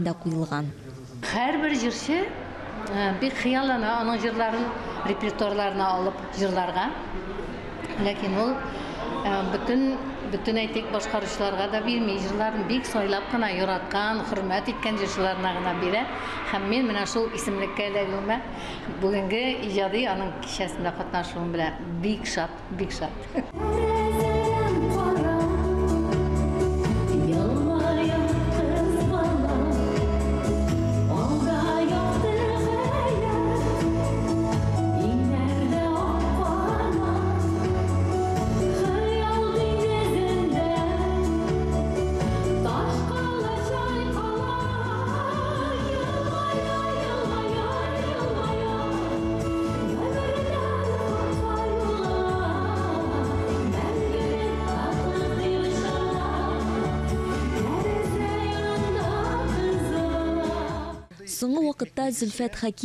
исемлегендә куелган. Һәрбер җырчы бик хыяллана аның җырларын репертуарларына алып җырларга. Ләкин ул бөтен, бөтен әйтик, башкаручыларга да бирми. Җырларын бик сайлап кына, яраткан, хөрмәт иткән җырчыларына гына бирә. Һәм мин менә шул исемлеккә эләгүемә, бүгенге иҗади аның кичәсендә катнашуым белән бик шат. Бик шат. Соңгы вакытта Зөлфәт Хәкимов.